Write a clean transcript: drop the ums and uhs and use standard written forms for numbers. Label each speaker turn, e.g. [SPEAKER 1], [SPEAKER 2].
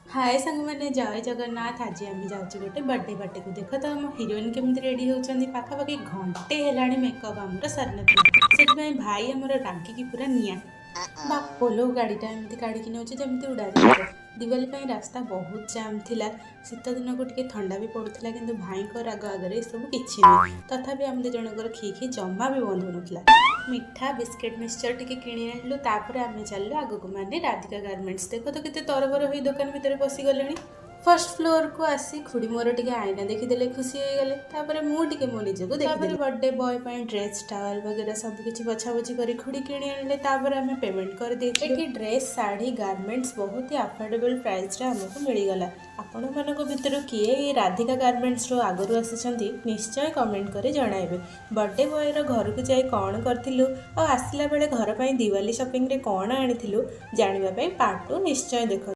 [SPEAKER 1] ହାଏ ସାଙ୍ଗମାନେ, ଜୟ ଜଗନ୍ନାଥ। ଆଜି ଆମେ ଯାଉଛୁ ଗୋଟେ ବର୍ଥଡେ ପାର୍ଟିକୁ। ଦେଖ ତ ଆମ ହିରୋଇନ୍ କେମିତି ରେଡ଼ି ହେଉଛନ୍ତି। ପାଖାପାଖି ଘଣ୍ଟେ ହେଲାଣି ମେକଅପ୍ ଆମର ସରିନଥିଲା। ସେଥିପାଇଁ ଭାଇ ଆମର ରାଗିକି ପୁରା ନିଆଁ। ବାପଲୋ, ଗାଡ଼ିଟା ଏମିତି କାଢ଼ିକି ନେଉଛି ଯେମିତି ଉଡ଼ାଜାହାଜ। ଦିୱାଲି ପାଇଁ ରାସ୍ତା ବହୁତ ଜାମ୍ ଥିଲା। ଶୀତ ଦିନକୁ ଟିକେ ଥଣ୍ଡା ବି ପଡ଼ୁଥିଲା, କିନ୍ତୁ ଭାଇଙ୍କ ରାଗ ଆଗରେ ଏସବୁ କିଛି ନୁହେଁ। ତଥାପି ଆମ ଦୁଇ ଜଣଙ୍କର ଖି ଖି ଜମା ବି ବନ୍ଦ ହେଉନଥିଲା। ମିଠା, ବିସ୍କିଟ୍, ମିକ୍ସଚର୍ ଟିକେ କିଣି ଆଣିଲୁ। ତାପରେ ଆମେ ଚାଲିଲୁ ଆଗକୁ, ମାନେ ରାଧିକା ଗାର୍ମେଣ୍ଟସ୍। ଦେଖ ତ କେତେ ତରବର ହୋଇ ଦୋକାନ ଭିତରେ ପଶିଗଲେଣି। ଫର୍ଷ୍ଟ ଫ୍ଲୋରକୁ ଆସି ଖୁଡ଼ି ମୋର ଟିକେ ଆଇନା ଦେଖିଦେଲେ, ଖୁସି ହେଇଗଲେ। ତାପରେ ମୁଁ ଟିକେ ମୋ ନିଜକୁ ଦେଖିଦେଲି। ବର୍ଥଡେ ବୟ ପାଇଁ ଡ୍ରେସ୍, ଟାୱେଲ୍ ବଗେରା ସବୁ କିଛି ବଛାବଛି କରି ଖୁଡ଼ି କିଣି ଆଣିଲେ। ତାପରେ ଆମେ ପେମେଣ୍ଟ କରିଦେଇଥିଲୁ। ଏଠି ଡ୍ରେସ୍, ଶାଢ଼ୀ, ଗାର୍ମେଣ୍ଟସ୍ ବହୁତ ହି ଆଫୋର୍ଡେବଲ୍ ପ୍ରାଇସ୍ରେ ଆମକୁ ମିଳିଗଲା। ଆପଣମାନଙ୍କ ଭିତରୁ କିଏ ଏଇ ରାଧିକା ଗାର୍ମେଣ୍ଟସରୁ ଆଗରୁ ଆସିଛନ୍ତି, ନିଶ୍ଚୟ କମେଣ୍ଟ କରି ଜଣାଇବେ। ବର୍ଥଡେ ବୟର ଘରକୁ ଯାଇ କ'ଣ କରିଥିଲୁ ଆଉ ଆସିଲା ବେଳେ ଘର ପାଇଁ ଦିୱାଲି ସପିଂରେ କ'ଣ ଆଣିଥିଲୁ, ଜାଣିବା ପାଇଁ ପାର୍ଟ 2 ନିଶ୍ଚୟ ଦେଖନ୍ତୁ।